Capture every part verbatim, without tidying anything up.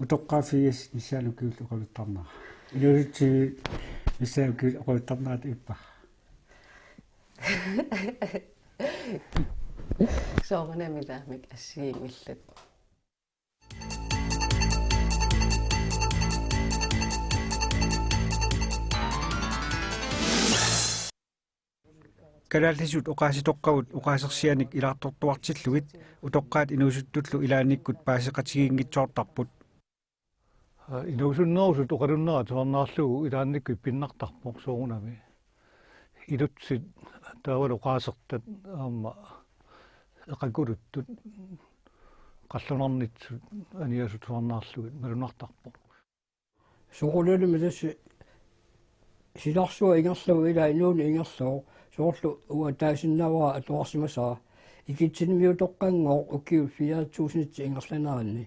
Utoqqaat firs missaani ukiullit oqaluttarnera. Inuusuttuut missaani ukiullit oqaluttarnera ippa. Soorunami taamik assigiinngillat. Kalaallisut oqaasitoqqavut oqaasersianik ilaartortuartillugit utoqqaat inuusuttullu ilaannikkut paaseqatigiinngitsoortarput. Inuusunnerusut oqalunnera tusarnaarlugu ilaannikkut ippinnartarpoq soorunami. Ilutsit taavalu oqaasertat aamma eqakuluttut qallunarnitsut aniasut tusarnaarlugit malunnartarpoq. Soorunami tassa silarsuaq ingerlavoq ilaa inuuneq ingerlavoq soorlu uanga taasinnaavara atuarsimasara ikitsinniutoqqanngooq ukiut fire tusind ingerlaneranni.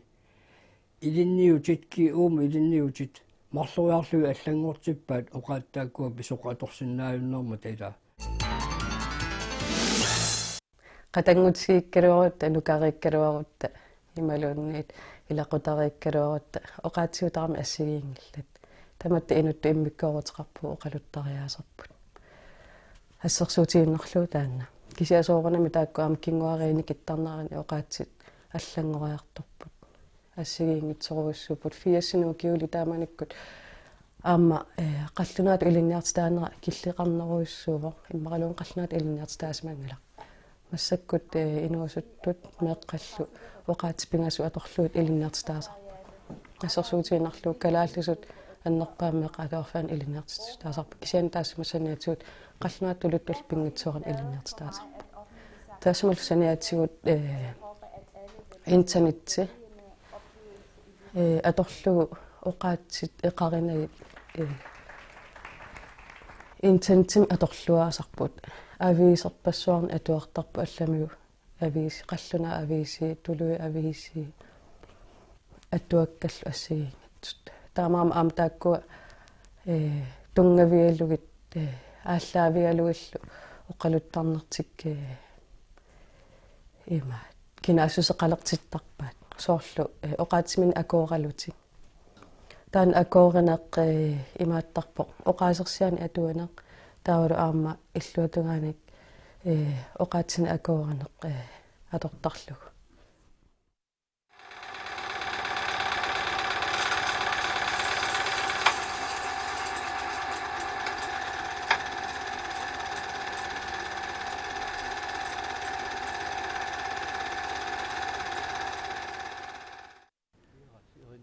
Ilinniutit ki uuma ilinniutit marloriarlugit allanngortippaat oqaatsit taakkua pisoqatorsinnaajunnermata ilaa. Qatanngutigiikkaluarutta, nukariikkaluarutta, imaluunniit ilaqutariikkaluarutta, oqaatsigut tamarmik assigiinngillat. Tamatta inuttut immikkooruteqarpugut oqaluttariaaserput. Assersuutigiinnarlugu taanna. Kisianni soorunami taakku aamma kinguariinnik ittarnerani oqaatsit allanngoriartorput. Assigiinngitsorujussuupput firsinik ukiulik taamanikkut aamma, eh, qallunaatut ilinniartitaanera killeqarnerujussuuvoq, immaqaluunniit qallunaatut ilinniartitaasimanngilaq. Massakkut, eh, inuusuttut meeqqallu oqaatsit pingasut atorlugit ilinniartitaasarput. Assersuutigiinnarlugu kalaallisut annerpaamik meeqqat atuarfianni ilinniartitaasarput. Kisianni taassuma saniatigut qallunaatut tuluttullu pinngitsoorani ilinniartitaasarput. Taassumalu saniatigut, eh, internetti, eh, atorlugu oqaatsit eqarinagit, eh, internettimi atorluaasarput. Aviiserpassuarnik atuartarput allamiut aviisi, qallunaat aviisi, tuluit aviisi, atuakkallu assigiinngitsut. Taamaammat aamma taakkua, eh, tunngavigalugit, eh, aallaavigalugillu oqaluttarnertik, eh, ima kinaassuseqalertittarpaat. Soorlu, eh, oqaatsiminnik akuuralutik. Taanna akuurineq, eh, imaattarpoq oqaasersianik atuineq, taavalu aamma illuatungaanik, eh, oqaatsinik akuurineq, eh, atortarlugu.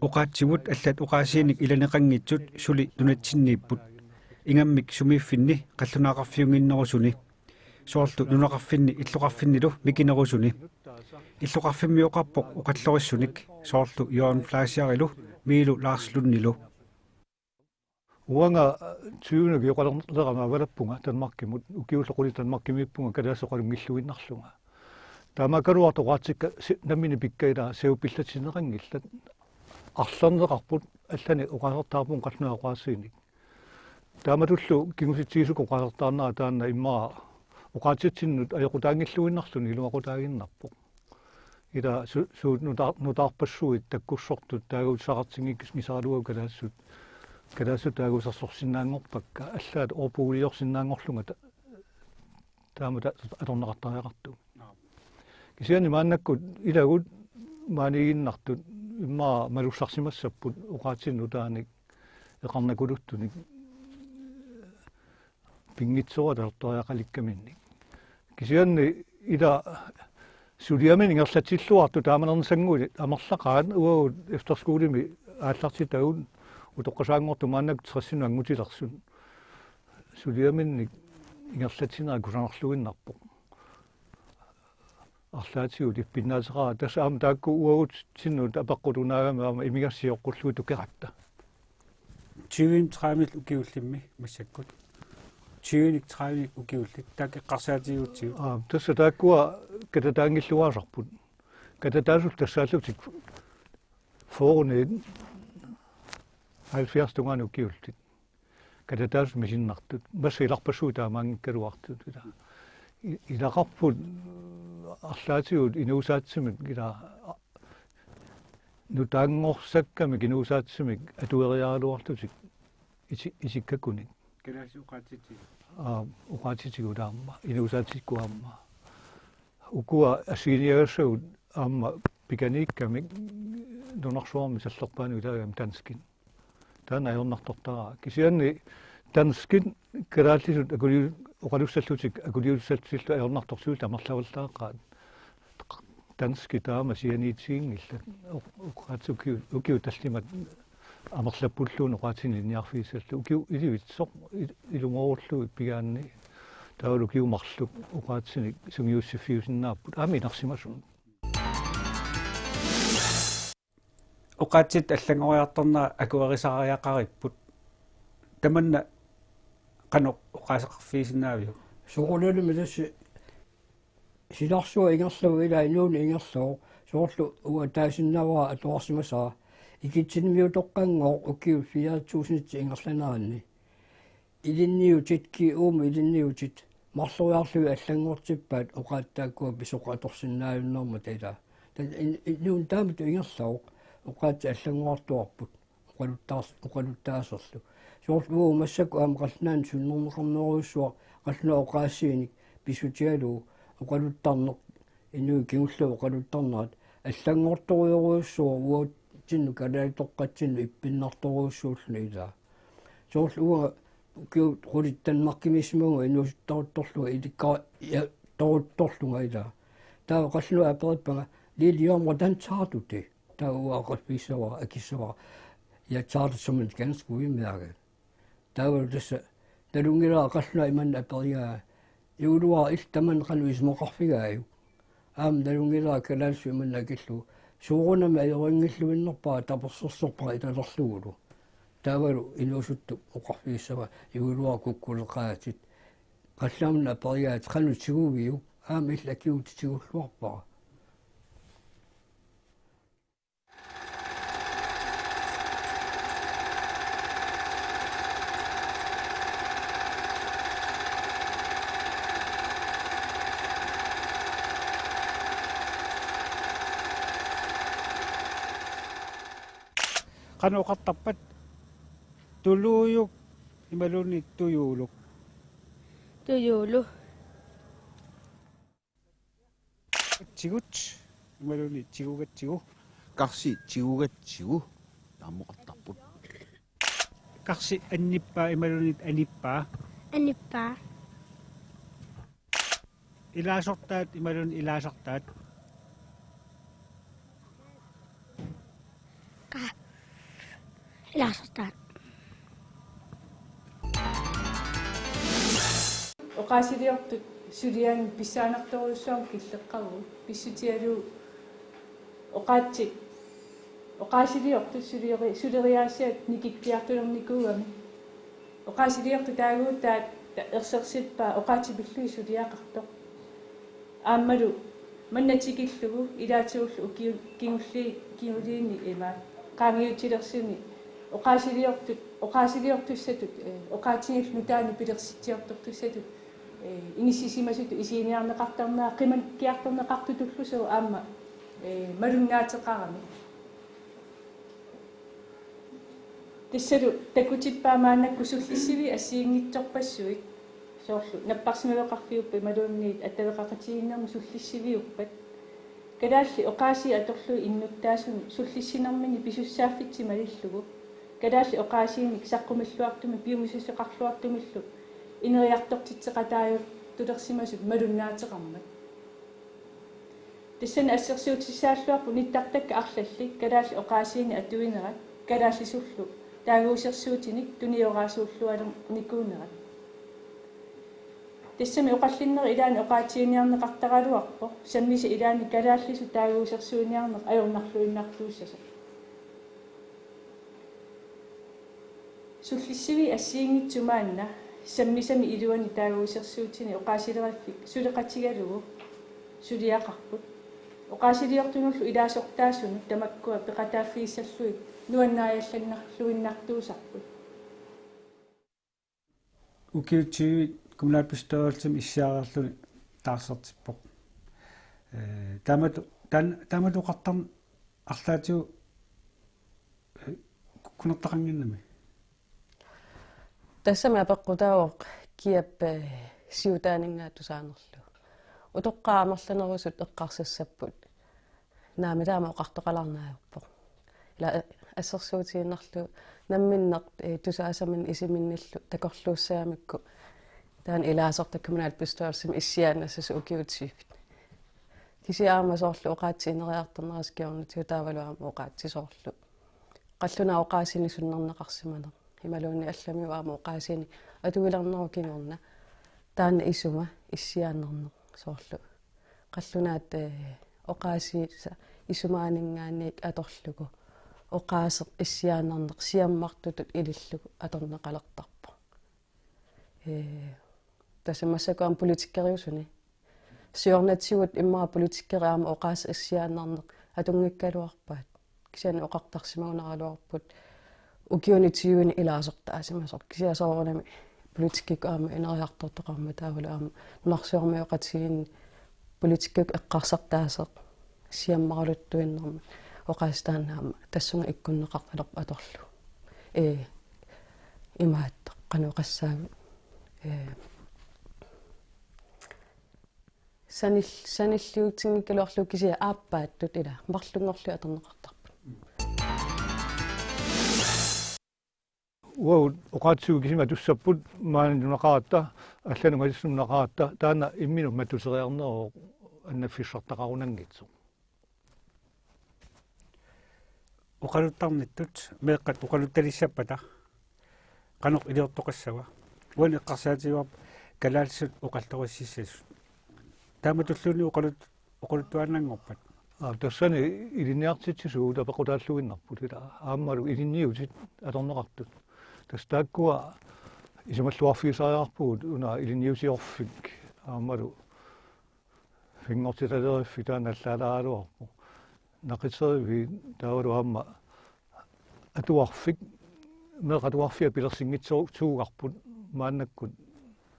Oqaatsivut allat oqaasiinik ilaneqanngitsut suli nunatsinniipput. Ingammik sumiiffinni qallunaaqarfiunnginnerusuni. Soorlu nunaqarfinni illoqarfinnilu mikinerusuni. Illoqarfimmioqarpoq oqallorissunik. Soorlu Jørgen Fleischerilu Miilu Lars Lundilu. Uanga tyvenik oqalerama avalappunga Danmarkimut, ukiullit qulit Danmarkimiippunga kalaallisut oqalunngilluinnarlunga. Taamaakkaluartoq oqaatsikka si-, nammineq pikkat ilaa siupillatinneqanngillat. Arlerneqarput allanik oqaasertaarpugut qallunaat oqaasiinik. Taamatullu kingusitsigisukkut oqaasertaarnera taanna immaqa oqaatsitsinnut ajoqutaanngilluinnarluni iluaqutaaginnarpoq. Ila su-, suut nuta-, nutaarpassuit takkussortut taaguuteqartinngikkussigit ngisaraluagut kalaallisut, kalaallisut taaguusersorsinnaanngorpakka, allaat ordboligiorsinnaanngorlunga ta-, taama ta-, atorneqartariaqartut. Kisianni maannakkut ilagut maaniiginnartut immaqa malussarsimassapput oqaatsinik nutaanik eqarnakuluttunik pinngitsoorata atortariaqalikkaminnik. Kisianni ila suliaminnik ingerlatsilluartut taamanernisannguit amerlaqaat, uagut efterskolemi aallartitagut utoqqasaanngortut maannakkut tressinut anngutilersut. Suliaminnik ingerlatsineq kusanarluinnarpoq. Arlaatigut ippinnaateqaaq, tassa aamma taakku uagutsinnut apeqqutuunaagami aamma imigassiorqullugit tukeratta. Tyvenik tredivenik ukiullimmi massakkut. Tyvenik tredivenik ukiullit taakku eqqarsaatigigutsigu. Aa, tassa taakkua katataanngilluaasarput. Katataasut tassaallutik fyrreniit halvfjerds tungaanut ukiullit. Katataasut misinnartut. Massa ilarpassui taamaanngikkaluartut ila. I-, ilaqarput arlaatigut inuusaatsimik ila Nutaanngorsakkamik inuusaatsimik atueriaraluarlutik isi-, isikkakunik. Kalaallisut oqaatsitigut. Aa, oqaatsitigut aamma, inuusaatikkut aamma. Ukua assigiinngiiassavut aamma pikaniikkamik nunarsuarmi sallerpaanut ilaagami danskit. Taanna ajornartortaraa. Kisianni danskit kalaallisut akuliu-, oqalussallutik akuliutissallutillu ajornartorsiullutik amerlavallaaqaat. Danskit taama sianiitiginngillat. Oq-, oqaatsit ukiut, ukiut tallimat amerlappulluunniit oqaatsinik ilinniarfigissallugu. Ukiut ilivitsoq il-, ilungerullugit pigaanni. Taavalu ukiut marluk oqaatsinik sungiussiffiusinnaapput. Aamma inersimasut. Oqaatsit allanngoriartornerat akuerisariaqaripput. Tamanna qanoq oqaaseqarfigisinnaaviuk? Soorunalimi tassa silarsuaq ingerlavoq, ilaa, inuuneq ingerlavoq, soorlu uanga taasinnaavara atuarsimasara, ikitsinniutoqqanngooq ukiut fire tusind ingerlaneranni. Ilinniutit, G U-mi ilinniutit, marloriarlugit allanngortippaat oqaatsit taakkua pisoqatorsinnaajunnaarmata ilaa. Taava in-, inuuneq taamatut ingerlavoq, oqaatsit allanngoriartuarput, oqaluttaas-, oqaluttaaserlu. Soorlu uagut massakkut aamma qallunaanut sunnerneqarnerujussuaq, qallunaat oqaasiinik pissutigalugu oqaluttarneq, inuit kingulliit oqaluttarnerat, allanngortorujorujussuuvoq uatsinnut kalaalitoqqatsinnut ippinnartorujussuulluni ilaa. Soorlu uanga ukiut qulit Danmarkimiissimavunga inuusuttoruttorlunga ilikka-, ja, toruttorlunga ilaa. Taava qallunaat aperippanga: "Lille Jørgen, hvordan tager du det?" Taava uanga oqarfigissavara, akissavara: "Jeg tager det som en ganske udmærket." Taavalu tassa nalunngilara qallunaat imanna aperigaa: "Juuluaaq, illit tamanna qanoq isumaqarfigaajuk?" Aamma nalunngilara kalaallisut imanna akillugu: "Soorunami ajorinngilluinnarpara, tapersersorpara ilalerlugulu." Taavalu inuusuttut oqarfigissavaa: "Juuluaaq, kukkuleqaatit. Qallunaat aperigaat: Qanoq tiguiuk?" "Aamma illit akiuukka, tigulluarpara." Qanoq oqartarpat? Tuluujuk imaluunniit tujuuluk? Tujuuluk. Tigut imaluunniit tigugatsigu? Karsi tigugatsigu. Taama oqartarput. Karsi annippaa imaluunniit anippaa? Anippaa. Ilaasortaat imaluunniit ilaasartaat? Qa-, ilaasortaat. Oqaasiliortut suliaannik pissaanartorujussuarmik killeqqavugut. Pissutigalugu oqaatsit, oqaasiliortut suleri-, suleriaasiat nikikkiartulernikuugamik. Oqaasiliortut taaguutaat ta-, ersersippaa oqaatsit pillugit suliaqartoq. Aammalu manna tikillugu ilaatigullu ukiu-, kingulli-, kinguliini ima qaangiutilersuni oqaasiliortut, oqaasiliortussatut, eh, oqaatsinillu nutaanik pilersitsiortortussatut, eh, inissisimasutut isiginiarneqartarnera qimakkiartorneqartutullusooq aamma, eh, malunnaateqarami. Tassalu takutippaa maannakkut sullissivik assigiinngitsorpassuit, soorlu napparsimaveqarfiuppat imaluunniit attaveqaqatigiinnermi sullissiviuppat. Kalaallit oqaasii atorlugit innuttaasunut sullissinermini pisussaaffitsi malillugu kalaallit oqaasiinik saqqumilluartumik piumassuseqarluartumillu ineriartortitseqataajulersimasut malunnaateqarmat. Tassani assersuutissaalluarput nittartakkat arlallit kalaallit oqaasiinik atuinerat kalaallisullu taaguusersuutinik tunioraasuullualernikuunerat. Tassami oqallinneq ilaanni oqaatiginiarneqartaraluarpoq, sammisaq ilaanni kalaallisut taaguusersuiniarneq ajornarluinnartuussasoq. Sullissivik assigiinngitsoq maanna sammisami iluani taaguusersuutini oqaasileriffik suleqatigalugu suliaqarput. Oqaasiliortunullu ilaasortaasunut tamakkua peqataaffigissallugit nuannaajallannarluinnartuusarput. Ukiut tyve kommunalbestyrelsimi issiareerluni taarsertippoq. Eh, taamatut, taan-, taamatut oqartarneq arlaatigut Kunertaqannginnami. Tassami apeqqutaavoq kiap, eh, siutaaninngaat tusaanerlugu. Utoqqaat amerlanerusut eqqarsassapput. Naamik taama oqartoqalaarneq ajorpoq. Ila, eh, assersuutigiinnarlugu namminneq, eh, tusaasaminnik isiminnillu takorluussagamikku. Taanna ilaasortat kommunalbestyrelsimi issiaannassasoq ukiut tyvit. Kisianni aamma soorlu oqaatsit ineriartornerisa kingornatigut taavalu aamma oqaatsit soorlu qallunaat oqaasiinik sunnerneqarsimaneq. Imaluunniit allamiut aamma oqaasiinik atuilernerup kingorna. Taanna isuma issiaannarneq soorlu. Qallunaat, eh, oqaasiisa isumaaninngaanniit atorlugu. Oqaaseq issiaannarneq siammartutut ilillugu atorneqalertarpoq. Eh, tassa massakkut aamma politikkeriusuni. Siornatigut immaqa politikkeri aamma oqaaseq issiaannarneq atunngikkaluarpaat. Kisianni oqartarsimagunaraluarput ukiuni tyvini ilaasortaasimasoq. Kisianni soorunami politikkikkut aamma ineriartortoqarmat taavalu aamma nunarsuarmioqatigiinni politikkikkut eqqarsartaaseq siammaraluttuinnarmat oqaaseq taanna aamma tassunga ikkunneqartalerpoq atorlugu. Ee, imaattoq qanoq oqassaagut. Ee, sanil-, sanilliutinngikkaluarlugu kisianni aappaattut ila marlunngorlugit atorneqartarput. Uagut oqaatsigut kisimik atussapput maani nunaqaratta, allanut ungasissummut nunaqaratta, taanna imminut matuteriarneruvoq annaffissartaqarunanngitsoq. Oqaluttarnittut meeqqat oqaluttalissappata qanoq iliortoqassava? Uani eqqarsaatigaarput kalaallisut oqaluttuassissasut. Taamatulluunniit oqalut-, oqaluttuaannanngorpat? Aa, tassani ilinniartitsisugut apeqqutaalluinnarput ila. Aammalu ilinniutit atorneqartut. Tassa taakkua isumalluarfigisariaqarpugut una ilinniusiorfik aammalu finngortitaleriffik taanna allaalaaraluarpoq. Naqiterivik taavalu aamma atuarfik, meeqqat atuarfiat pilersinngitsoortuugarput maannakkut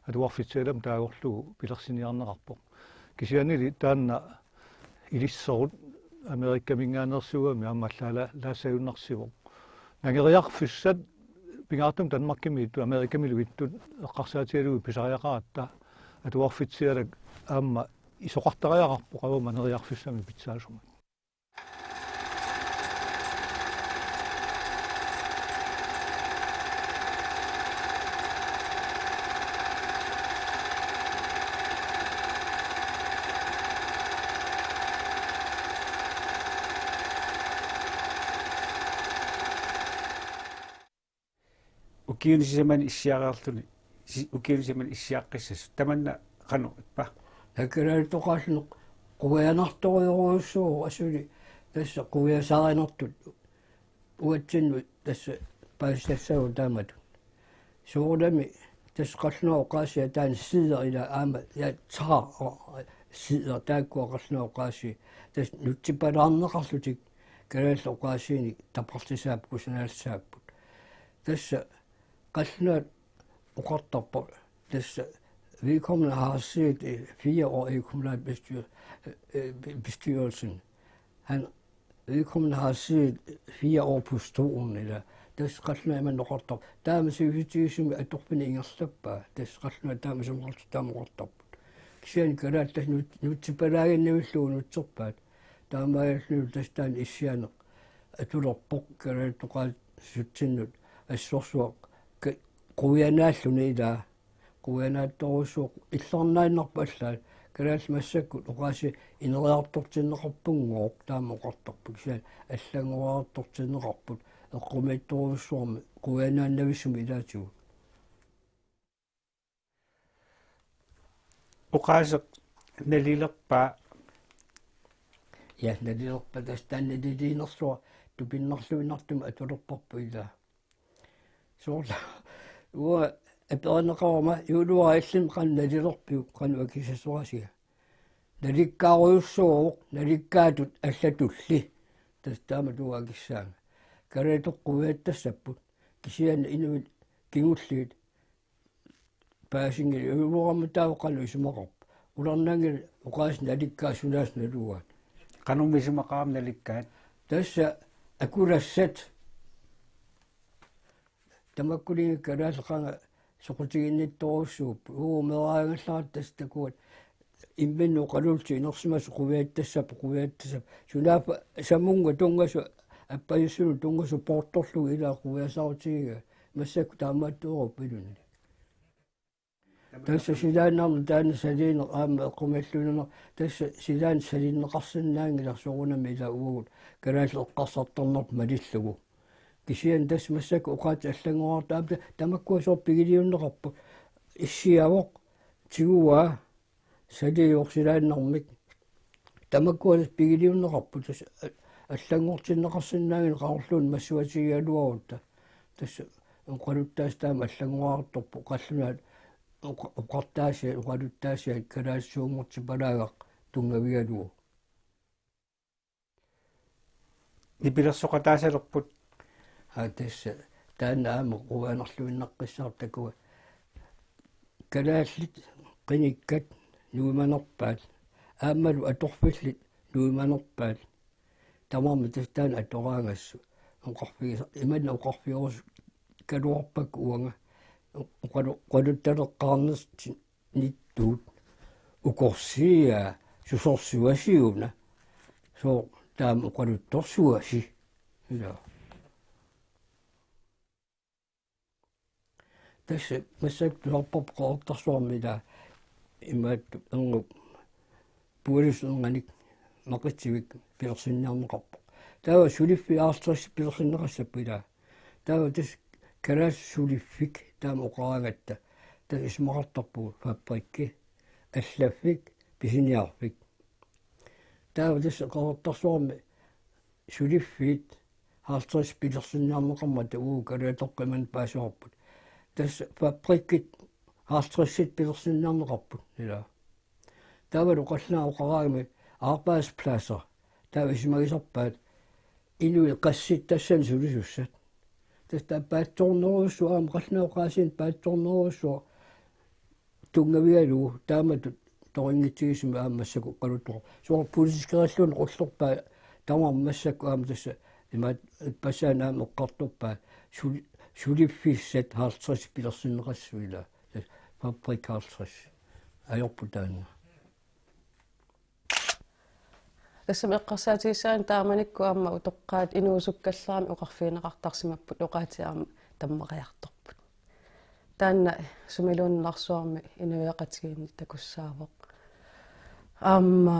atuarfitsialami taagorlugu pilersiniarneqarpoq. Kisiannili taanna ilisserut Amerikaminngaanneersuugami aamma allaala-, laassajunnarsivoq. Nangeriarfissat pingaartumik Danmarkimiittut Amerikamilu ittut eqqarsaatigalugit pisariaqaratta atuarfitsialak aamma isoqartariaqarpoq qavama nangeriarfissamik pitsaasumik. Ukiuni sisamani issiareerluni, si-, ukiuni sisamani issiaqqissasoq. Tamanna qanoq ippa? Kalaallit oqaasii quianartorujorujussuuvoq asuli tassa quiasaarinertut uatsinnut tassa paasisassaavoq taamatut. Soorunami tassa qallunaat oqaasii taanna sider ila aamma ja tar sider taakkua qallunaat oqaasii tassa nutsipalaarneqarlutik kalaallit oqaasiinik tapartissaapput kusanaalissaapput. Tassa qallunaat oqartarpoq. Tassa vedkommende har siddet, øh, fire år i kommunalbestyr-, øh, øh, bestyrelsen. Han, vedkommende har siddet fire år på stolen, ila. Tassa qallunaat imannak oqartarpoq. Taama sivisutigisumik atorfineq ingerlappaa. Tassa qallunaat taama isumaqarlutik taama oqartarput. Kisianni kalaallit tassa nut-, nutsipalaaginnavillugu nutserpaat. Taamaalillunilu tassa taanna issianeq atulerpoq kalaallit oqaasii sutsinnut assorsuaq ka-, quianaalluni ilaa. Quianaattorujussuuvoq illarnaannarpoq allaat. Kalaallit massakkut oqaasii ineriartortinneqarpunngooq taama oqartarput kisianni allanngoriartortinneqarput eqqumiitsorujussuarmik quianaannavissumik ilaatigut. Oqaaseq nalilerpaa. Ja, nalilerpaa tassa taanna naliliinersuaq tupinnarluinnartumik atulerparput ilaa. Soorlu uanga aperineqarama juulluarillin qanoq nalilerpiuk qanoq akissasorisiga. Nalikkaarujussuuvoq nalikkaatut allatulli. Tassa taamatut uanga akissaanga. Kalaallit quiattassapput. Kisianni inuit kingulliit paasinngillat ujuuramma taava qanoq isumaqarpa. Qularnanngilaq oqaaseq nalikkaat sunaasut nalugaat. Qanormi isumaqarami nalikkaat? Tassa akulassat Tamakkununnga kalaallit qanga soqutiginnittorujussuupput. Uu, meeraagallaratta tassa takuat. Imminnut oqaluullutik inersimasut quiattassappat, quiattassappat. Sunaaffa samunnga tunngasut, appajussunut tunngasut poortorlugit ilaa quiasaarutigiga. Massakkut taamaattoorput ilunni. Tassa silaannarmi taanna saliineq aamma eqqumiilluinnarneq, tassa silaanneq saliinneqarsinnaanngilaq soorunami ilaa uagut kalaallit eqqarsartarneq malillugu. Kisianni tassa massakkut oqaatsit allanngorartut aamma ta-, tamakkua sooq pigiliunneqarput. Issiavoq, tiguaa, saliivoq silaannarmik. Tamakkua tassa pigiliunneqarput, tassa a-, allanngortinneqarsinnaanngilaq qaqorluunniit massuatigigaluarutta. Tassa oqaluttaasut taama allanngorartorput qallunaat oqa-, oqartaasiat, oqaluttaasiat kalaallisuunngortipalaagaq tunngavigalugu. Nipilersoqataasalerput. Aa, tassa taanna aamma qujanarluinnaqqissaartoq takuat. Kalaallit qinikkat nuimanerpaat. Aammalu atorfillit nuimanerpaat. Tamarmik tassa taanna atoraangassuk. Oqarfigisa-, imanna oqarfigerusukkaluarpakka uanga. Oqalu-, oqaluttaleqqaarnersi- nittuut ukorsiaa susorsuasi una. Sooq taama oqaluttorsuasi. Ilaa. Tassa massakkut tusarparput Qeqertarsuarmi ilaa imaattoq erngup pualusunnernik Maqitsivik pilersinniarneqarpoq. Taava suliffik halvtreds pilersinneqassapput ilaa. Taava tassa kalaallisut suliffik taama oqaraangatta. Tassa isumaqartarpugut fabrikki, allaffik, pisiniarfik. Taava tassa Qeqertarsuarmi suliffiit halvtreds pilersinniarneqarmata uagut kalaalitoqqat imannak paasivarput. Tassa fabrikkit halvtredsit pilersinniarneqarput ilaa. Taavalu qallunaat oqaraangamik arbejdspladser. Taava isumagisarpaat inuit qassit tassani sulisussat. Tassa taava paatsoornerujussuaq aamma qallunaat oqaasiinik paatsoornerujussuaq tunngavigalugu taamatut torinngitsuusimasut aamma massakkut oqaluttoq. Soorlu politiskerilluunniit qullerpaat tamarmik massakkut aamma tassa imaat ippassaanik aamma eqqartorpaat sul-, suliffissat halvtreds pilersinneqassasut ilaa. Tassa fabrik halvtreds. Ajorput taanna. Tassami eqqarsaatigissagaanni taamanikkut aamma utoqqaat inuusukkallarmik oqarfigineqartarsimapput, oqaatsit aamma tammariartorput. Taanna sumiluunniit nunarsuarmi inuiaqatigiinni takussaavoq. Aamma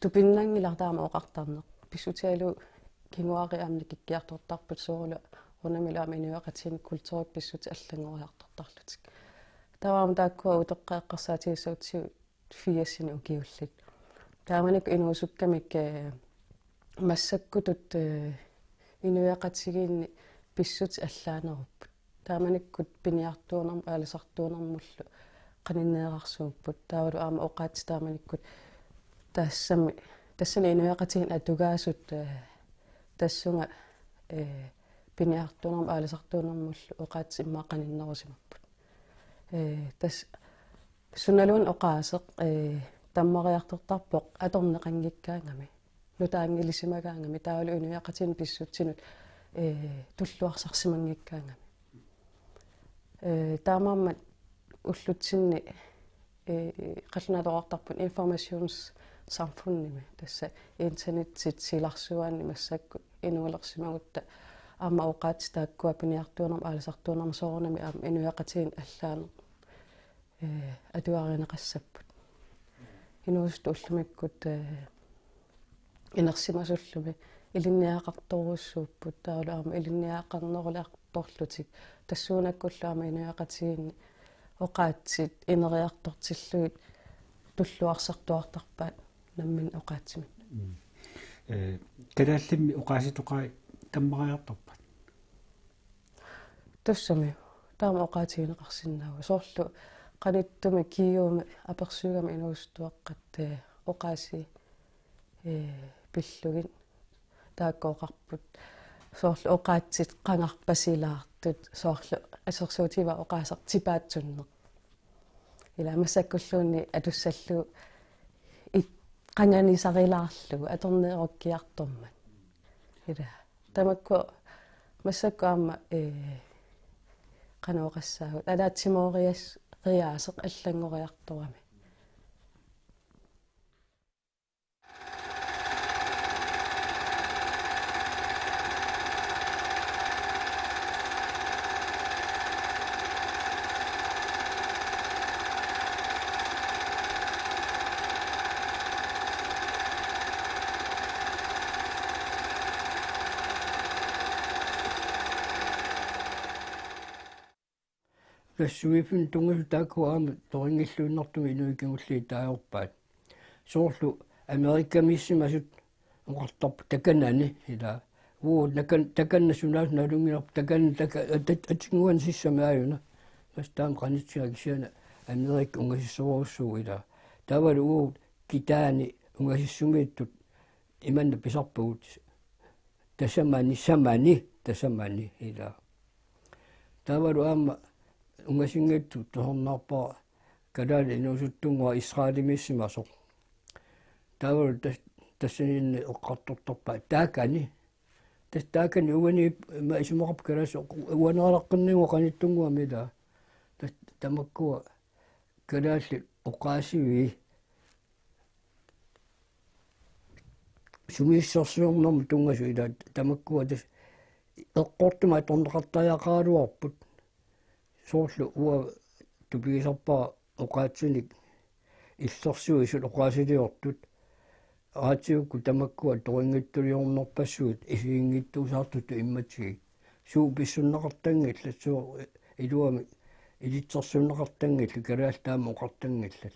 tupinnanngilaq taama oqartarneq. Pissutigalugu kinguaariit aamma nikikkiartortarput soorlu unamilu aamma inuiaqatigiinni kulturit pissutsit allanngoriartortarlutik. Taava aamma taakkua utoqqaat eqqarsaatigissagutsigit firsinik ukiullit. Taamanikkut inuusukkamik, eh, massakkutut, eh, inuiaqatigiinni pissutsit allaanerupput. Taamanikkut piniartuunermut aalisartuunermullu qaninneerarsuupput. Taavalu aamma oqaatsit taamanikkut tassami, tassani inuiaqatigiinni atugaasut, eh, tassunga, eh, piniartuunermut aalisartuunermullu oqaatsit immaqa qaninnerusimapput. Eh, tassa sunaluunniit oqaaseq, eh, tammariartortarpoq atorneqanngikkaangami. Nutaanngilisimagaangami taavalu inuiaqatigiinni pissutsinut, eh, tulluarsarsimanngikkaangami. Eh, taamaammat ullutsinni, eh, qallunaatut oqartarput informationssamfundimi, tassa internetsit silarsuaanni massakkut inuulersimagutta aamma oqaatsit taakkua piniartuunermut aalisartuunermut soorunami aamma inuiaqatigiinni allaaneq, eh, atuarineqassapput. Inuusuttut ullumikkut, eh, inersimasullumi ilinniagaqartorujussuupput, taavalu aamma ilinniagaqarnerulertorlutik. Tassuunakkullu aamma inuiaqatigiinni oqaatsit ineriartortillugit tulluarsartuartarpaat namminneq oqaatsimik. Mm. Eh, kalaallimmi oqaasitoqai tammariartorpat? Tassami taama oqaatigineqarsinnaavoq. Soorlu qanittumi Kiumi apersuigami inuusuttuaqqat, eh, oqaasii, eh, pillugit taakku oqarput. Soorlu oqaatsit qangarpasilaartut, soorlu assersuutigalugu oqaaseq tipaatsunneq. Ila massakkulluunniit atussallugu it-, qanganisarilaarlugu atorneerukkiartormat. Ila. Tamakku massakkut aamma, eh, qanoq oqassaagut, ataatsimoorias-, riaaseq allanngoriartorami. Tassa suiiffimmi tunngasut taakku aamma torinngilluinnartumik inuit kingulliit taagorpaat. Soorlu Amerikamiissimasut oqartarput takanani, ilaa. Uu, takan-, takanna sunaana nalunngilarput, takanna taka-, at-, at-, atinnguani sissami aajuna. Tassa taama qanitsiga, kisianni Amerika ungasissorujussuuvoq, ilaa. Taavalu uu kitaani ungasissumiittut imanna pisarpagut. Tasamani, samani, tasamani, ilaa. Taavalu aamma ungasinngitsut tusarnaarpara kalaallit inuusuttunnguaq Israelimiissimasoq. Taavalu tas-, tassaniinni eqqartortarpaa taakani. Tassa taakani uani ma isumaqarput kalaallisut uaneeralaqqinninnguaq qanittunnguamik, ilaa. Tassa tamakkua kalaallit oqaasivii sumiissorsiornermut tunngasut, ilaa, tamakkua tassa eqqortumik atorneqartariaqaraluarput. Soorlu uanga tupigisarpara oqaatsinik illorsuisut oqaasiliortut. Raatiukkut tamakkua torinngitsuliornerpassuit isiginngitsuusaartutut immatsigik. Suut pissunneqartanngillat, suut iluamik ilitsersuunneqartanngillat, kalaallit taama oqartanngillat.